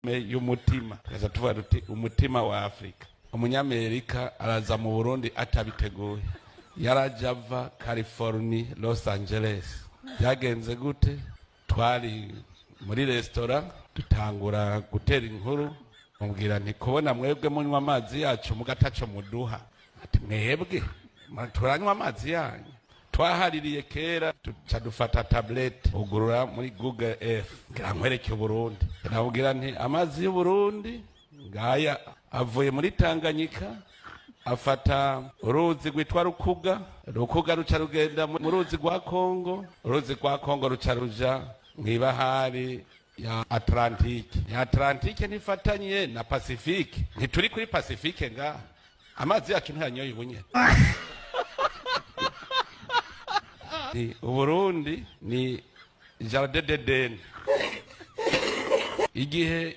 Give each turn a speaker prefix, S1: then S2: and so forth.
S1: Y'umutima, tukaza tuvuga duti umutima wa Afrika. Umunyamerika araza mu Burundi atabiteguye, yaraje ava California, Los Angeles. Byagenze gute? Twari muri resitora, dutangura gutera inkuru, mubwira nti kubona mwebwe munywa amazi yacu mugataco muduha. Ati mwebwe turanywa amazi yanyu? Twahaririye kera, tuca dufata tablette, ugurura muri Google Earth, ngira nkwereke Uburundi. Ndamubwira nti amazi y'Uburundi ngaya, avuye muri Tanganyika, afata uruzi rwitwa Rukuga, Rukuga ruca rugenda mu ruzi rwa Kongo, uruzi rwa Kongo ruca ruja mw'ibahari ya Atlantike. Ya Atlantike ntifatanye na Pasifike, ntituri kuri Pasifike ngaha. Amazi yacu ntiyanyoye ubunyene. Ni Uburundi ni jardin d'Eden igihe.